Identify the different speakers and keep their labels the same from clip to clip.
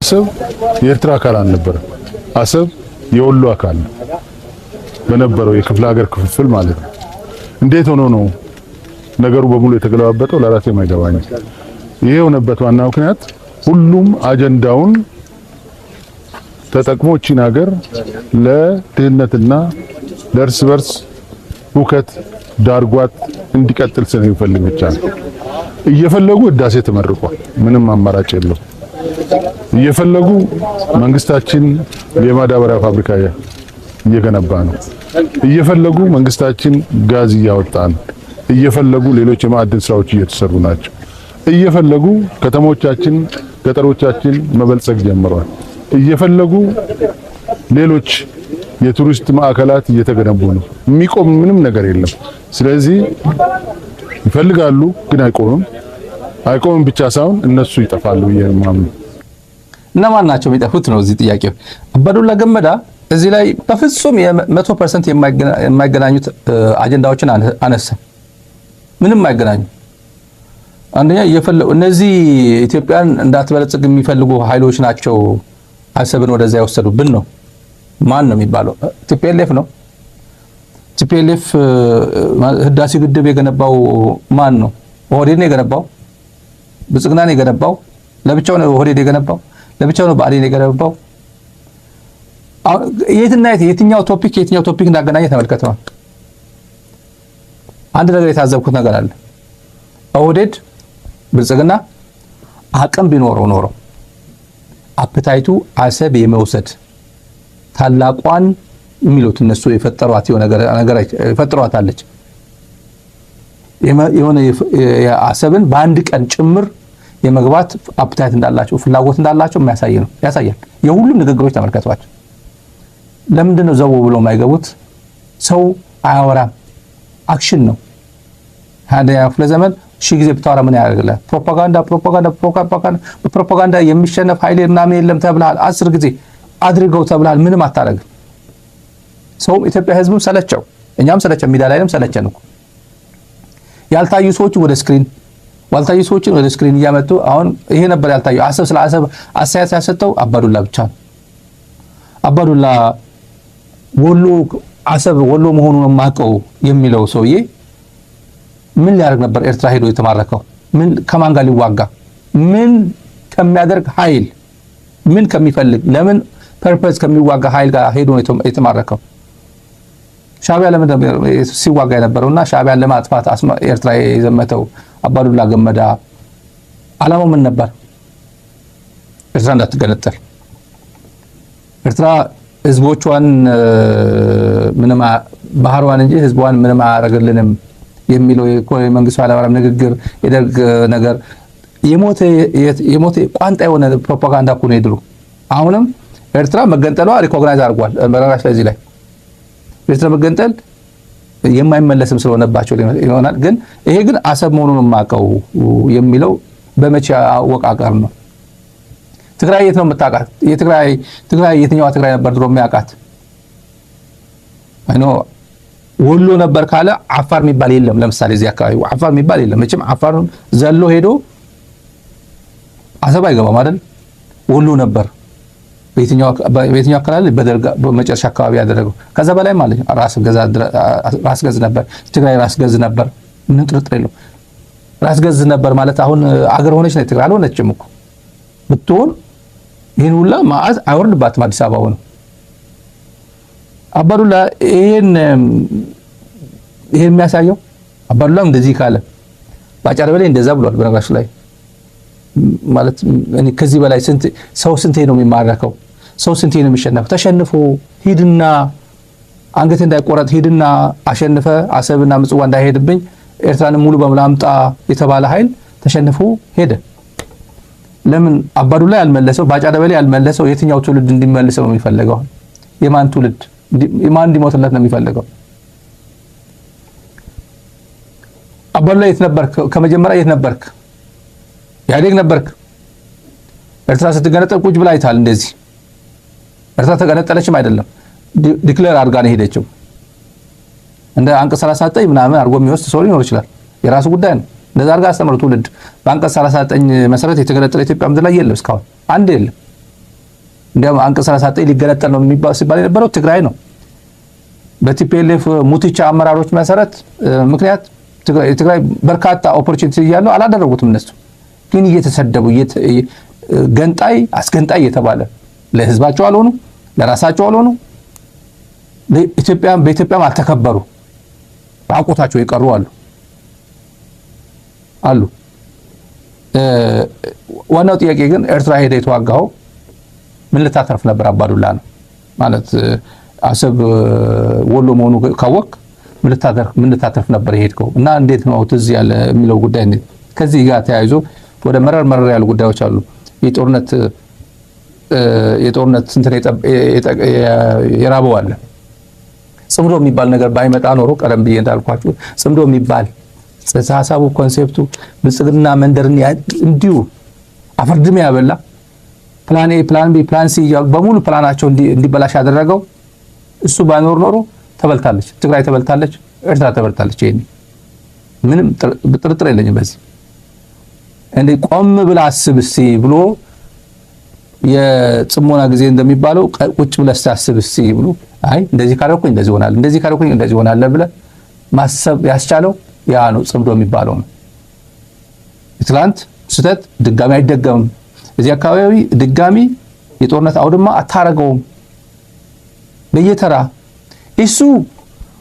Speaker 1: አሰብ የኤርትራ አካል አልነበረም። አሰብ የወሎ አካል ነው በነበረው የክፍለ ሀገር ክፍፍል ማለት ነው። እንዴት ሆኖ ነው ነገሩ በሙሉ የተገለባበጠው? ለራሴ አይገባኝም። ይሄ የሆነበት ዋና ምክንያት ሁሉም አጀንዳውን ተጠቅሞ እቺን ሀገር ለድህነትና ለእርስ በርስ ሁከት ዳርጓት እንዲቀጥል ስለሚፈልግ ብቻ ነው። እየፈለጉ ህዳሴ ተመርቋል። ምንም አማራጭ የለውም። እየፈለጉ መንግስታችን የማዳበሪያ ፋብሪካ እየገነባ ነው። እየፈለጉ መንግስታችን ጋዝ እያወጣ ነው። እየፈለጉ ሌሎች የማዕድን ስራዎች እየተሰሩ ናቸው። እየፈለጉ ከተሞቻችን፣ ገጠሮቻችን መበልጸግ ጀምረዋል። እየፈለጉ ሌሎች የቱሪስት ማዕከላት እየተገነቡ ነው። የሚቆም ምንም ነገር የለም። ስለዚህ ይፈልጋሉ፣ ግን አይቆምም። አይቆምም ብቻ ሳይሆን እነሱ ይጠፋሉ ብዬ ነው የማምነው።
Speaker 2: እነማን ናቸው የሚጠፉት ነው እዚህ ጥያቄው። አባዱላ ገመዳ እዚህ ላይ በፍጹም 100% የማይገናኙት አጀንዳዎችን አነሳ። ምንም አይገናኙ። አንደኛ እየፈለጉ እነዚህ ኢትዮጵያን እንዳትበለጽግ የሚፈልጉ ኃይሎች ናቸው አሰብን ወደዛ የወሰዱብን ነው። ማን ነው የሚባለው? TPLF ነው። TPLF ህዳሴ ግድብ የገነባው ማን ነው? ኦህዴድ ነው የገነባው። ብልጽግና ነው የገነባው። ለብቻው ነው ኦህዴድ የገነባው። ለብቻው ነው ብአዴን የገነባው። የትና የት የትኛው topic የትኛው topic እንዳገናኘ ተመልከተዋል። አንድ ነገር የታዘብኩት ነገር አለ። ኦህዴድ ብልጽግና አቅም ቢኖረው ኖሮ appetite ኡ አሰብ የመውሰድ ታላቋን የሚሉት እነሱ የፈጠሯት የሆነ ነገር ፈጥሯታለች። የሆነ አሰብን በአንድ ቀን ጭምር የመግባት appetite እንዳላቸው፣ ፍላጎት እንዳላቸው የሚያሳይ ነው፣ ያሳያል። የሁሉም ንግግሮች ተመልከቷቸው። ለምንድን ነው ዘው ብሎ የማይገቡት? ሰው አያወራም፣ action ነው። 21ኛ ክፍለ ዘመን ሺህ ጊዜ ብታወራ ምን ያደርግልሃል? ፕሮፓጋንዳ፣ ፕሮፓጋንዳ፣ ፕሮፓጋንዳ። በፕሮፓጋንዳ የሚሸነፍ ኃይል ምናምን የለም ተብለሃል። 10 ጊዜ አድርገው ተብለሃል። ምንም አታደርግም። ሰውም ኢትዮጵያ ህዝብም ሰለቸው፣ እኛም ሰለቸው፣ ሚዲያ ላይም ሰለቸን እኮ። ያልታዩ ሰዎች ወደ screen፣ ያልታዩ ሰዎችን ወደ screen እያመጡ አሁን ይሄ ነበር ያልታዩ። አሰብ ስለ አሰብ አስተያየት ያሰጠው አባዱላ ብቻ ነው። አባዱላ ወሎ አሰብ ወሎ መሆኑን የማውቀው የሚለው ሰውዬ ምን ሊያደርግ ነበር ኤርትራ ሄዶ የተማረከው? ምን ከማን ጋር ሊዋጋ፣ ምን ከሚያደርግ ኃይል፣ ምን ከሚፈልግ፣ ለምን purpose ከሚዋጋ ኃይል ጋር ሄዶ ነው የተማረከው? ሻዕቢያ ለምን ሲዋጋ የነበረውና ሻዕቢያን ለማጥፋት ኤርትራ የዘመተው አባዱላ ገመዳ ዓላማው ምን ነበር? ኤርትራ እንዳትገነጠል፣ ኤርትራ ህዝቦቿን ምንም ባህሯን እንጂ ህዝቧን ምንም አያደርግልንም የሚለው የኮሎኔል መንግስቱ ኃይለማርያም ንግግር፣ የደርግ ነገር የሞተ የሞተ ቋንጣ የሆነ ፕሮፓጋንዳ እኮ ነው የድሮ። አሁንም ኤርትራ መገንጠሏ recognize አድርጓል። በነገራችን ላይ እዚህ ላይ ኤርትራ መገንጠል የማይመለስም ስለሆነባቸው ይሆናል። ግን ይሄ ግን አሰብ መሆኑን የማውቀው የሚለው በመቼ አወቃቀር ነው? ትግራይ የት ነው የምታውቃት? የትግራይ ትግራይ የትኛዋ ትግራይ ነበር ድሮ የሚያውቃት? I know ወሎ ነበር ካለ አፋር የሚባል የለም። ለምሳሌ እዚህ አካባቢ አፋር የሚባል የለም። መቼም አፋር ዘሎ ሄዶ አሰብ አይገባም አይደል? ወሎ ነበር በየትኛው አካባቢ በደርግ በመጨረሻ አካባቢ ያደረገው፣ ከዛ በላይ ማለት ነው። ራስ ገዝ ነበር፣ ትግራይ ራስ ገዝ ነበር። ምንም ጥርጥር የለው። ራስ ገዝ ነበር ማለት አሁን አገር ሆነች ነው ትግራይ? አልሆነችም እኮ። ብትሆን ይህን ሁላ መዓት አይወርድባትም። አዲስ አበባ ሆነው አባዱላ ይሄን የሚያሳየው አባዱላ እንደዚህ ካለ ባጫ ደበሌ እንደዛ ብሏል። በነገራችን ላይ ማለት እኔ ከዚህ በላይ ስንት ሰው ስንቴ ነው የሚማረከው? ሰው ስንቴ ነው የሚሸነፈው? ተሸንፎ ሂድና አንገት እንዳይቆረጥ ሂድና አሸንፈ አሰብና ምጽዋ እንዳይሄድብኝ ኤርትራን ሙሉ በሙሉ አምጣ የተባለ ኃይል ተሸንፎ ሄደ። ለምን አባዱላ ያልመለሰው፣ ባጫ ደበሌ ያልመለሰው የትኛው ትውልድ እንዲመልሰው ነው የሚፈልገው? የማን ትውልድ የማን እንዲሞትለት ነው የሚፈልገው? አባዱላ የት ነበርክ? ከመጀመሪያ የት ነበርክ? ኢህአዴግ ነበርክ። ኤርትራ ስትገነጠል ቁጭ ብላ አይተሃል። እንደዚህ ኤርትራ ተገነጠለችም አይደለም፣ declare አድርጋ ነው የሄደችው። እንደ አንቀጽ 39 ምናምን አድርጎ የሚወስድ ሰው ሊኖር ይችላል። የራሱ ጉዳይ ነው። እንደዛ አድርጋ አስተምሩ ትውልድ። በአንቀጽ 39 መሰረት የተገነጠለ ኢትዮጵያ ምድር ላይ የለም፣ እስካሁን አንድ የለም። እንዲያውም አንቀጽ 39 ሊገነጠል ነው የሚባል ሲባል የነበረው ትግራይ ነው። በ TPLF ሙትቻ አመራሮች መሰረት ምክንያት ትግራይ በርካታ opportunity እያለው አላደረጉትም። እነሱ ግን እየተሰደቡ፣ ገንጣይ አስገንጣይ እየተባለ፣ ለህዝባቸው አልሆኑ፣ ለራሳቸው አልሆኑ፣ በኢትዮጵያም አልተከበሩ፣ ራቁታቸው የቀሩ አሉ። ዋናው ጥያቄ ግን ኤርትራ ሄደ የተዋጋው ምን ልታተርፍ ነበር? አባዱላ ነው ማለት። አሰብ ወሎ መሆኑ ካወቅ ምን ልታተርፍ ነበር የሄድከው? እና እንዴት ነው ትዝ ያለ የሚለው ጉዳይ። ከዚህ ጋር ተያይዞ ወደ መረር መረር ያሉ ጉዳዮች አሉ። የጦርነት እንትን የራበው አለ። ጽምዶ የሚባል ነገር ባይመጣ ኖሮ፣ ቀደም ብዬ እንዳልኳችሁ፣ ጽምዶ የሚባል ጽንሰ ሀሳቡ፣ concept ኡ ብልጽግና መንደርን እንዲሁ አፈርድሜ ያበላ፣ plan A፣ plan B፣ plan C እያሉ በሙሉ ፕላናቸው እንዲበላሽ ያደረገው እሱ ባይኖር ኖሮ ተበልታለች። ትግራይ ተበልታለች፣ ኤርትራ ተበልታለች። ይሄኔ ምንም ጥርጥር የለኝም በዚህ። እንዴ ቆም ብለህ አስብ እስቲ ብሎ፣ የጽሞና ጊዜ እንደሚባለው ቁጭ ብለህ አስብ እስቲ ብሎ፣ አይ እንደዚህ ካደረኩኝ እንደዚህ ይሆናል፣ እንደዚህ ካደረኩኝ እንደዚህ ይሆናል ብለህ ማሰብ ያስቻለው ያ ነው፣ ጽምዶ የሚባለው ነው። ትላንት ስህተት ድጋሚ አይደገምም። እዚህ አካባቢ ድጋሚ የጦርነት አውድማ አታረገውም። በየተራ እሱ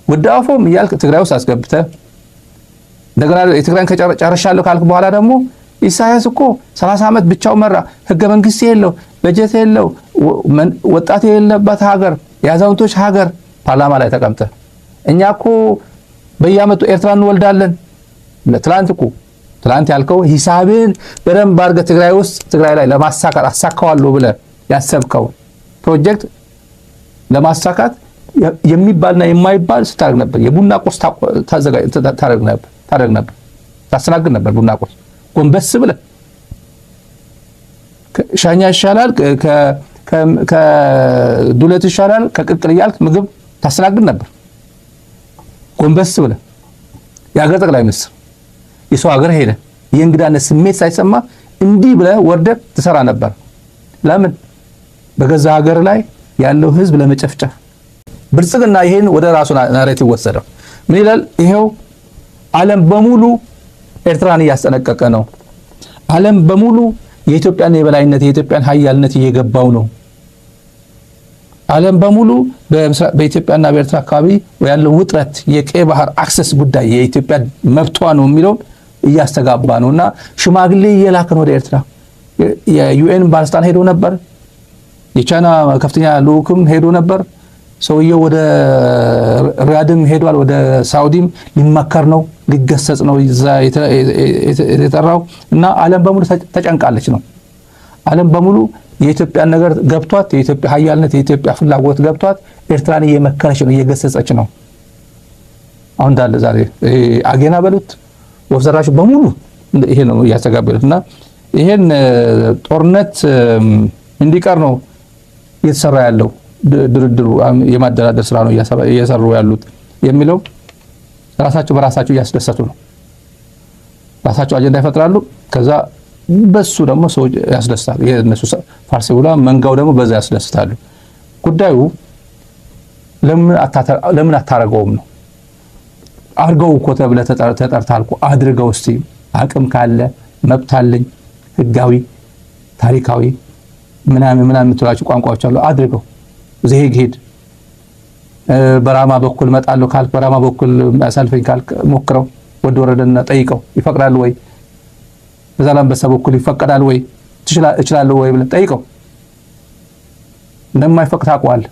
Speaker 2: ወደ አፎም እያልክ ትግራይ ውስጥ አስገብተህ፣ እንደገና የትግራይን ከጨርሻለሁ ካልክ በኋላ ደግሞ ኢሳያስ እኮ 30 ዓመት ብቻው መራ፣ ህገ መንግስት የለው፣ በጀት የለው፣ ወጣት የሌለባት ሀገር፣ የአዛውንቶች ሀገር፣ ፓርላማ ላይ ተቀምጠ እኛ እኮ በየዓመቱ ኤርትራ እንወልዳለን። ትላንት እኮ ትላንት ያልከው ሂሳብን በደንብ አድርገህ ትግራይ ውስጥ፣ ትግራይ ላይ ለማሳካት፣ አሳካዋለሁ ብለህ ያሰብከው ፕሮጀክት ለማሳካት የሚባልና የማይባል ስታደርግ ነበር። የቡና ቁርስ ታደርግ ነበር፣ ታስተናግድ ነበር። ቡና ቁርስ ጎንበስ ብለህ፣ ሻኛ ይሻላል ከዱለት ይሻላል ከቅቅል እያልክ ምግብ ታስተናግድ ነበር። ጎንበስ ብለህ የሀገር ጠቅላይ ሚኒስትር የሰው ሀገር ሄደ፣ የእንግዳነት ስሜት ሳይሰማ እንዲህ ብለህ ወርደህ ትሰራ ነበር። ለምን? በገዛ ሀገር ላይ ያለው ህዝብ ለመጨፍጨፍ። ብልጽግና ይሄን ወደ ራሱ narrative ወሰደው። ምን ይላል? ይሄው ዓለም በሙሉ ኤርትራን እያስጠነቀቀ ነው። ዓለም በሙሉ የኢትዮጵያን የበላይነት፣ የኢትዮጵያን ሀያልነት እየገባው ነው። ዓለም በሙሉ በኢትዮጵያና በኤርትራ አካባቢ ያለው ውጥረት፣ የቀይ ባህር access ጉዳይ የኢትዮጵያ መብቷ ነው የሚለውን እያስተጋባ ነው እና ሽማግሌ እየላከን ወደ ኤርትራ፣ የ UN ባለስልጣን ሄዶ ነበር። የቻይና ከፍተኛ ልዑክም ሄዶ ነበር። ሰውየው ወደ ሪያድም ሄዷል። ወደ ሳውዲም ሊመከር ነው፣ ሊገሰጽ ነው እዛ የተጠራው እና ዓለም በሙሉ ተጨንቃለች ነው። ዓለም በሙሉ የኢትዮጵያን ነገር ገብቷት፣ የኢትዮጵያ ሀያልነት፣ የኢትዮጵያ ፍላጎት ገብቷት ኤርትራን እየመከረች ነው፣ እየገሰጸች ነው። አሁን እንዳለ ዛሬ አጌና በሉት ወፍ ዘራሹ በሙሉ ይሄ ነው እያስተጋበሉት እና ይሄን ጦርነት እንዲቀር ነው እየተሰራ ያለው፣ ድርድሩ የማደራደር ስራ ነው እየሰሩ ያሉት የሚለው ራሳቸው በራሳቸው እያስደሰቱ ነው። ራሳቸው አጀንዳ ይፈጥራሉ። ከዛ በሱ ደግሞ ሰዎች ያስደስታሉ። የእነሱ ፋርሲ ብላ መንጋው ደግሞ በዛ ያስደስታሉ። ጉዳዩ ለምን አታረገውም ነው። አድርገው እኮ ተብለህ ተጠርተሃል እኮ፣ አድርገው እስቲ፣ አቅም ካለ፣ መብት አለኝ፣ ህጋዊ፣ ታሪካዊ ምናምን ምናምን የምትሏቸው ቋንቋዎች አሉ። አድርገው፣ ዘሄግ ሄድ፣ በራማ በኩል እመጣለሁ ካልክ፣ በራማ በኩል አሳልፈኝ ካልክ ሞክረው፣ ወደ ወረደና ጠይቀው ይፈቅዳሉ ወይ? በዛላምበሳ በኩል ይፈቀዳል ወይ፣ እችላለሁ ወይ ብለህ ጠይቀው። እንደማይፈቅድ ታውቀዋለህ።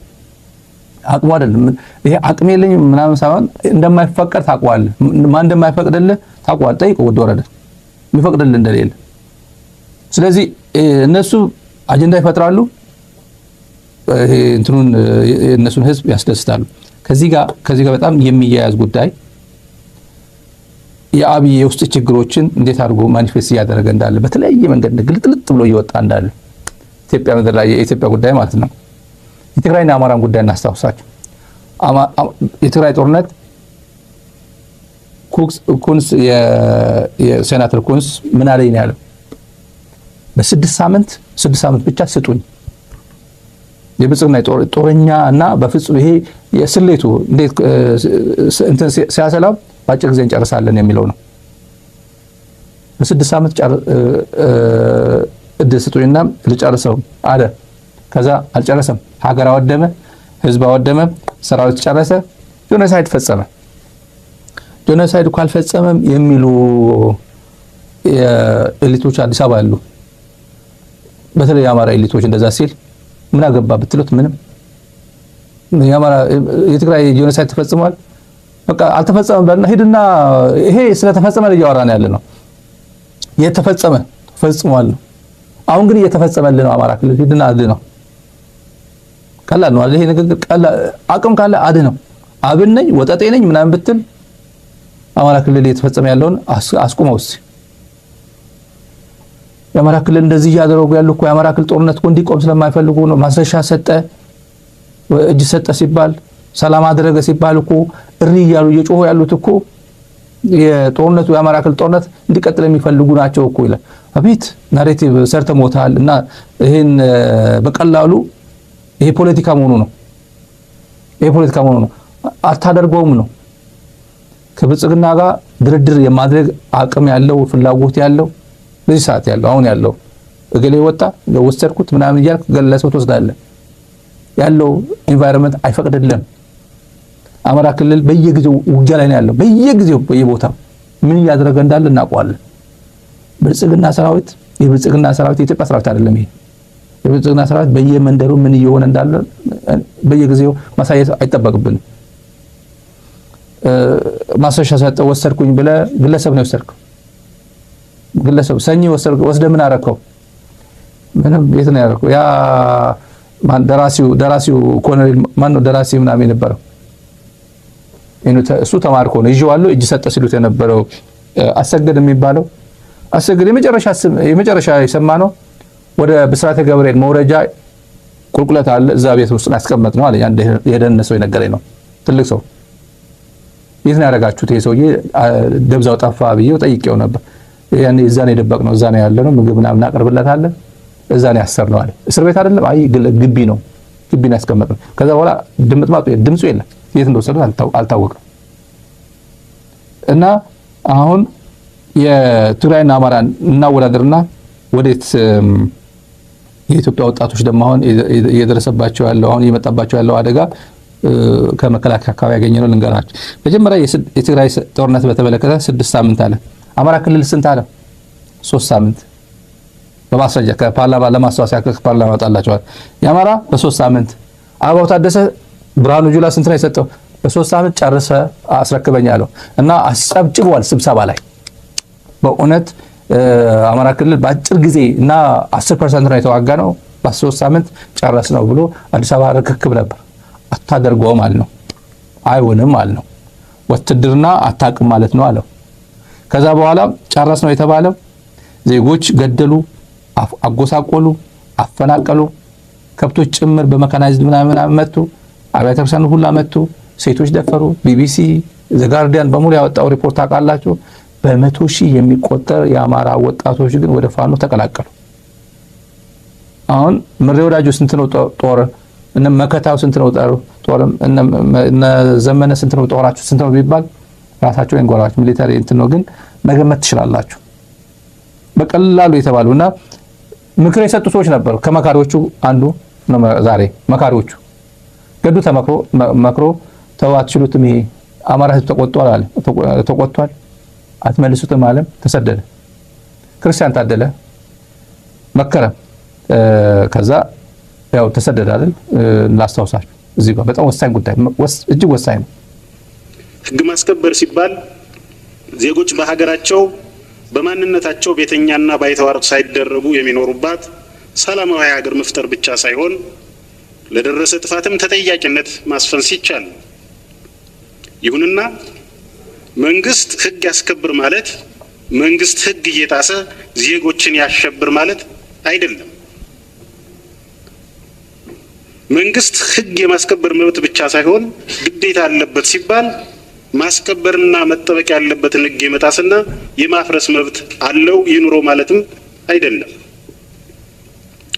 Speaker 2: አቅሙ አይደለም ይሄ፣ አቅም የለኝም ምናምን ሳይሆን እንደማይፈቀድ ታውቀዋለህ። ማን እንደማይፈቅድልህ ታውቀዋለህ። ጠይቀው ወደ ወረደ የሚፈቅድልህ እንደሌለ። ስለዚህ እነሱ አጀንዳ ይፈጥራሉ። ይሄ እንትኑን የእነሱን ህዝብ ያስደስታሉ። ከዚህ ጋር በጣም የሚያያዝ ጉዳይ የአብይ የውስጥ ችግሮችን እንዴት አድርጎ manifest እያደረገ እንዳለ፣ በተለያየ መንገድ ግልጥልጥ ብሎ እየወጣ እንዳለ ኢትዮጵያ ምድር ላይ፣ የኢትዮጵያ ጉዳይ ማለት ነው። የትግራይና አማራን ጉዳይ እናስታውሳቸው። የትግራይ ጦርነት ኩንስ፣ የሴናተር ኩንስ ምን አለኝ ነው ያለው? በ6 ሳምንት፣ 6 ሳምንት ብቻ ስጡኝ። የብልጽግና ጦረኛ እና በፍጹም ይሄ የስሌቱ እንዴት እንትን ሲያሰላው በአጭር ጊዜ እንጨርሳለን የሚለው ነው። በ6 ዓመት እድል ስጡኝና ልጨርሰው አለ። ከዛ አልጨረሰም። ሀገር አወደመ፣ ህዝብ አወደመ፣ ሰራዊት ጨረሰ፣ genocide ፈጸመ። Genocide እኮ አልፈጸመም የሚሉ elite ኦች አዲስ አበባ ያሉ፣ በተለይ የአማራ elite ኦች፣ እንደዛ ሲል ምን አገባ ብትሉት ምንም የአማራ የትግራይ genocide ተፈጽሟል፣ በቃ አልተፈጸመም በልና ሂድና ይሄ ስለተፈጸመ እያወራን ያለ ነው። የተፈጸመ ተፈጽሟል ነው። አሁን ግን እየተፈጸመልህ ነው። አማራ ክልል ሂድና አድነው። ቀላል ነው አይደል? ይሄ ንግግር ቀላል፣ አቅም ካለ አድነው። አብን ነኝ ወጠጤ ነኝ ምናምን ብትል አማራ ክልል እየተፈጸመ ያለውን አስቁመው እስኪ። የአማራ ክልል እንደዚህ እያደረጉ ያሉ እኮ የአማራ ክልል ጦርነት እኮ እንዲቆም ስለማይፈልጉ ነው። ማስረሻ ሰጠ፣ እጅ ሰጠ ሲባል፣ ሰላም አደረገ ሲባል እኮ እሪ እያሉ እየጮሁ ያሉት እኮ የጦርነቱ የአማራ ክልል ጦርነት እንዲቀጥል የሚፈልጉ ናቸው እኮ ይላል። አቤት narrative ሰርተ ሞታል። እና ይሄን በቀላሉ ይሄ ፖለቲካ መሆኑ ነው። ይሄ ፖለቲካ መሆኑ ነው። አታደርገውም ነው። ከብልጽግና ጋር ድርድር የማድረግ አቅም ያለው፣ ፍላጎት ያለው፣ በዚህ ሰዓት ያለው፣ አሁን ያለው እገሌ ወጣ ወሰድኩት ምናምን እያልክ ግለሰብ ትወስዳለህ። ያለው environment አይፈቅድልም። አማራ ክልል በየጊዜው ውጊያ ላይ ነው ያለው። በየጊዜው በየቦታው ምን እያደረገ እንዳለ እናውቀዋለን። ብልጽግና ሰራዊት፣ የብልጽግና ሰራዊት የኢትዮጵያ ሰራዊት አይደለም። ይሄ የብልጽግና ሰራዊት በየመንደሩ ምን እየሆነ እንዳለ በየጊዜው ማሳየት አይጠበቅብንም። ማስረሻ ሰጠ ወሰድኩኝ ብለህ ግለሰብ ነው የወሰድከው። ግለሰብ ሰኚ ወስደ ምን አረከው? ምንም። የት ነው ያደረከው? ያ ማን ደራሲው ደራሲው ኮሎኔል ማን ነው፣ ደራሲ ምናምን የነበረው፣ እሱ ተማርኮ ነው ይዤዋለሁ እጅ ሰጠ ሲሉት የነበረው አሰገድ የሚባለው፣ አሰገድ የመጨረሻ የሰማ ነው። ወደ ብስራተ ገብርኤል መውረጃ ቁልቁለት አለ፣ እዛ ቤት ውስጥ ያስቀመጥ ነው አለ። አንድ የደህንነት ሰው የነገረኝ ነው። ትልቅ ሰው። የት ነው ያደረጋችሁት? ይሄ ሰውዬ ደብዛው ጠፋ ብዬው ጠይቄው ነበር። ያኔ እዛ ነው የደበቅነው፣ እዛ ነው ያለነው፣ ምግብ ምናምን እናቀርብለታለን፣ እዛ ነው ያሰርነው አለ። እስር ቤት አይደለም፣ አይ ግቢ ነው፣ ግቢ ነው ያስቀመጥነው። ከዛ በኋላ ድምጥማጡ ድምፁ የለም፣ የት እንደወሰዱት አልታወቅም። እና አሁን የትግራይና አማራን እናወዳደርና ወዴት የኢትዮጵያ ወጣቶች ደግሞ አሁን እየደረሰባቸው ያለው፣ አሁን እየመጣባቸው ያለው አደጋ ከመከላከያ አካባቢ ያገኘነው ልንገራችሁ። መጀመሪያ የትግራይ ጦርነት በተመለከተ 6 ሳምንት አለ። አማራ ክልል ስንት አለ? 3 ሳምንት። በማስረጃ ከፓርላማ ለማስታወስ ያክል ከፓርላማ ያወጣላቸዋል። የአማራ በ3 ሳምንት። አበባው ታደሰ ብርሃኑ ጁላ ስንት ነው የሰጠው? በ3 ሳምንት ጨርሰ አስረክበኝ አለው እና አስጨብጭቧል ስብሰባ ላይ። በእውነት አማራ ክልል በአጭር ጊዜ እና 10% ነው የተዋጋ ነው፣ በ3 ሳምንት ጨረስ ነው ብሎ አዲስ አበባ ርክክብ ነበር። አታደርገውም አለ ነው፣ አይሆንም አለ ነው፣ ውትድርና አታውቅም ማለት ነው አለው። ከዛ በኋላ ጨረስ ነው የተባለው። ዜጎች ገደሉ፣ አጎሳቆሉ፣ አፈናቀሉ፣ ከብቶች ጭምር በ mechanized ምናምን መቱ፣ አብያተ ክርስቲያን ሁላ መቱ፣ ሴቶች ደፈሩ። ቢቢሲ፣ ዘ ጋርዲያን በሙሉ ያወጣው ሪፖርት ታውቃላችሁ። በመቶ ሺህ የሚቆጠር የአማራ ወጣቶች ግን ወደ ፋኖ ተቀላቀሉ። አሁን ምሬ ወዳጆ ስንት ነው ጦር፣ እነ መከታው ስንት ነው ጦር፣ እነ ዘመነ ስንት ነው ጦራችሁ ስንት ነው ቢባል ራሳቸው ይንገሯችሁ። Military እንትን ነው ግን መገመት ትችላላችሁ በቀላሉ የተባሉ እና ምክር የሰጡ ሰዎች ነበሩ። ከመካሪዎቹ አንዱ ነው ዛሬ መካሪዎቹ ገዱ ተመክሮ መክሮ ተው አትችሉትም፣ ይሄ አማራ ህዝብ ተቆጥቷል አለ፣ ተቆጥቷል፣ አትመልሱትም አለ፣ ተሰደደ። ክርስቲያን ታደለ መከረ፣ ከዛ ያው ተሰደደ አይደል? ላስታውሳችሁ እዚህ ጋር በጣም ወሳኝ ጉዳይ፣ እጅግ ወሳኝ ነው።
Speaker 3: ህግ ማስከበር ሲባል ዜጎች በሀገራቸው በማንነታቸው ቤተኛና ባይተዋር ሳይደረጉ የሚኖሩባት ሰላማዊ ሀገር መፍጠር ብቻ ሳይሆን ለደረሰ ጥፋትም ተጠያቂነት ማስፈን ሲቻል ነው። ይሁንና መንግስት ህግ ያስከብር ማለት መንግስት ህግ እየጣሰ ዜጎችን ያሸብር ማለት አይደለም። መንግስት ህግ የማስከበር መብት ብቻ ሳይሆን ግዴታ አለበት ሲባል ማስከበርና መጠበቅ ያለበትን ህግ የመጣስና የማፍረስ መብት አለው ይኑረው ማለትም አይደለም።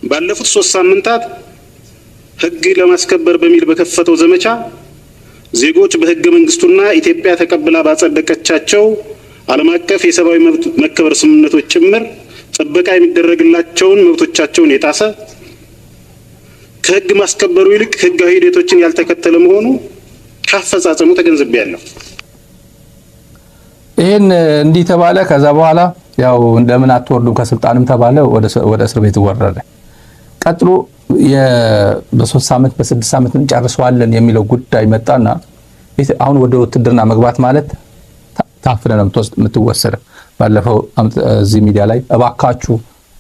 Speaker 3: ባለፉት 3 ሳምንታት ሕግ ለማስከበር በሚል በከፈተው ዘመቻ ዜጎች በሕገ መንግስቱና ኢትዮጵያ ተቀብላ ባጸደቀቻቸው ዓለም አቀፍ የሰብአዊ መብት መከበር ስምምነቶች ጭምር ጥበቃ የሚደረግላቸውን መብቶቻቸውን የጣሰ፣ ከሕግ ማስከበሩ ይልቅ ሕጋዊ ሂደቶችን ያልተከተለ መሆኑ ካፈጻጸሙ ተገንዝቤያለሁ።
Speaker 2: ይህን እንዲህ ተባለ። ከዛ በኋላ ያው እንደምን አትወርዱም ከስልጣንም ተባለ፣ ወደ እስር ቤት ወረደ። ቀጥሎ በ3 ዓመት በ6 ዓመት እንጨርሰዋለን የሚለው ጉዳይ መጣና አሁን ወደ ውትድርና መግባት ማለት ታፍነ ነው የምትወሰደው። ባለፈው እዚህ ሚዲያ ላይ እባካችሁ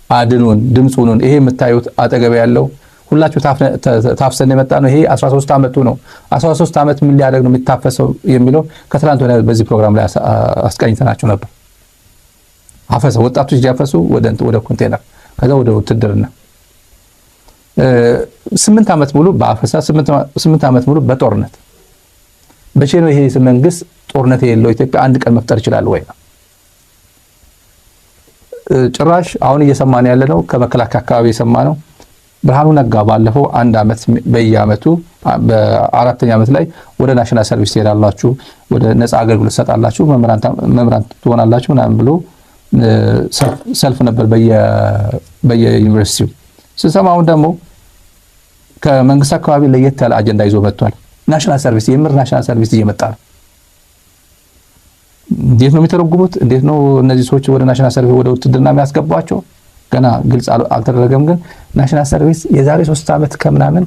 Speaker 2: አድኑን፣ ድምፅ ሁኑን፣ ይሄ የምታዩት አጠገብ ያለው ሁላችሁ ታፍሰን የመጣ ነው። ይሄ 13 ዓመቱ ነው። 13 ዓመት ምን ሊያደርግ ነው የሚታፈሰው የሚለው ከትላንት ወዲያ በዚህ ፕሮግራም ላይ አስቃኝተናቸው ነበር። አፈሰ ወጣቶች እያፈሱ ወደ ኮንቴነር፣ ከዛ ወደ ውትድርና፣ 8 ዓመት ሙሉ በአፈሳ፣ 8 ዓመት ሙሉ በጦርነት። መቼ ነው ይሄ መንግስት ጦርነት የሌለው ኢትዮጵያ አንድ ቀን መፍጠር ይችላል ወይ ነው? ጭራሽ አሁን እየሰማን ያለ ነው፣ ከመከላከያ አካባቢ የሰማ ነው። ብርሃኑ ነጋ ባለፈው አንድ ዓመት በየዓመቱ በአራተኛ ዓመት ላይ ወደ national service ትሄዳላችሁ፣ ወደ ነፃ አገልግሎት ትሰጣላችሁ፣ መምህራን ትሆናላችሁ ምናምን ብሎ ሰልፍ ነበር በየዩኒቨርሲቲው ስንሰማ። አሁን ደግሞ ከመንግስት አካባቢ ለየት ያለ አጀንዳ ይዞ መጥቷል። National service፣ የምር national service እየመጣ ነው። እንዴት ነው የሚተረጉሙት? እንዴት ነው እነዚህ ሰዎች ወደ national service፣ ወደ ውትድርና የሚያስገቧቸው? ገና ግልጽ አልተደረገም። ግን national service የዛሬ 3 ዓመት ከምናምን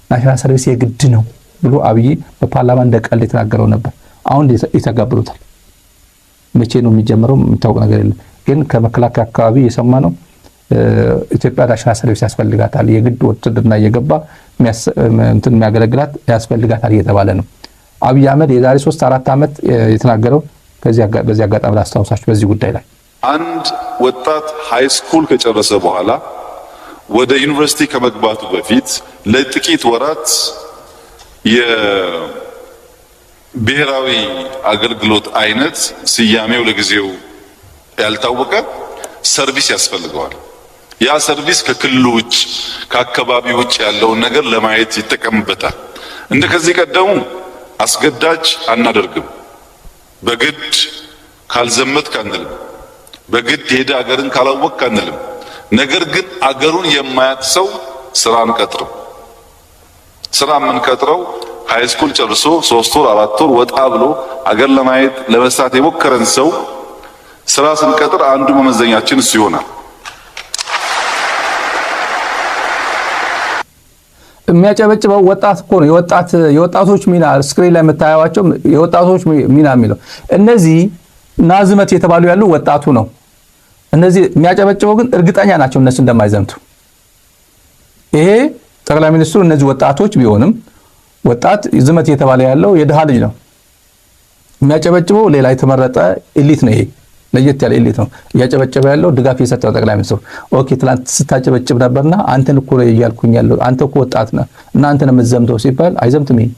Speaker 2: national service የግድ ነው ብሎ አብይ በፓርላማ እንደ ቀልድ የተናገረው ነበር። አሁን ይተገብሩታል። መቼ ነው የሚጀምረው የሚታወቅ ነገር የለም። ግን ከመከላከያ አካባቢ የሰማ ነው ኢትዮጵያ national service ያስፈልጋታል፣ የግድ ውትድርና እየገባ እንትን የሚያገለግላት ያስፈልጋታል እየተባለ ነው። አብይ አህመድ የዛሬ 3-4 ዓመት የተናገረው በዚህ አጋጣሚ ላስታውሳችሁ በዚህ ጉዳይ ላይ።
Speaker 4: አንድ ወጣት high school ከጨረሰ በኋላ ወደ ዩኒቨርሲቲ ከመግባቱ በፊት ለጥቂት ወራት የብሔራዊ አገልግሎት አይነት፣ ስያሜው ለጊዜው ያልታወቀ service ያስፈልገዋል። ያ service ከክልሉ ውጭ፣ ከአካባቢ ውጭ ያለውን ነገር ለማየት ይጠቀምበታል። እንደ ከዚህ ቀደሙ አስገዳጅ አናደርግም። በግድ ካልዘመትክ አንልም። በግድ ሄደ አገርን ካላወቅክ አንልም። ነገር ግን አገሩን የማያውቅ ሰው ስራ አንቀጥርም። ስራ የምንቀጥረው high school ጨርሶ 3 ወር 4 ወር ወጣ ብሎ አገር ለማየት፣ ለመስራት የሞከረን ሰው ስራ ስንቀጥር አንዱ መመዘኛችን እሱ ይሆናል።
Speaker 2: የሚያጨበጭበው ወጣት እኮ ነው። የወጣቶች ሚና screen ላይ የምታዩዋቸው የወጣቶች ሚና የሚለው እነዚህ ና ዝመት የተባሉ ያሉ ወጣቱ ነው። እነዚህ የሚያጨበጭበው ግን እርግጠኛ ናቸው እነሱ እንደማይዘምቱ። ይሄ ጠቅላይ ሚኒስትሩ እነዚህ ወጣቶች ቢሆንም ወጣት ዝመት እየተባለ ያለው የድሃ ልጅ ነው። የሚያጨበጭበው ሌላ የተመረጠ elite ነው። ይሄ ለየት ያለ elite ነው እያጨበጨበ ያለው፣ ድጋፍ እየሰጠ ነው ጠቅላይ ሚኒስትሩ። Okay፣ ትላንት ስታጨበጭብ ነበርና አንተን እኮ እያልኩኝ ያለው አንተ እኮ ወጣት ነህ እና አንተ ነው የምትዘምተው ሲባል አይዘምትም። ይሄ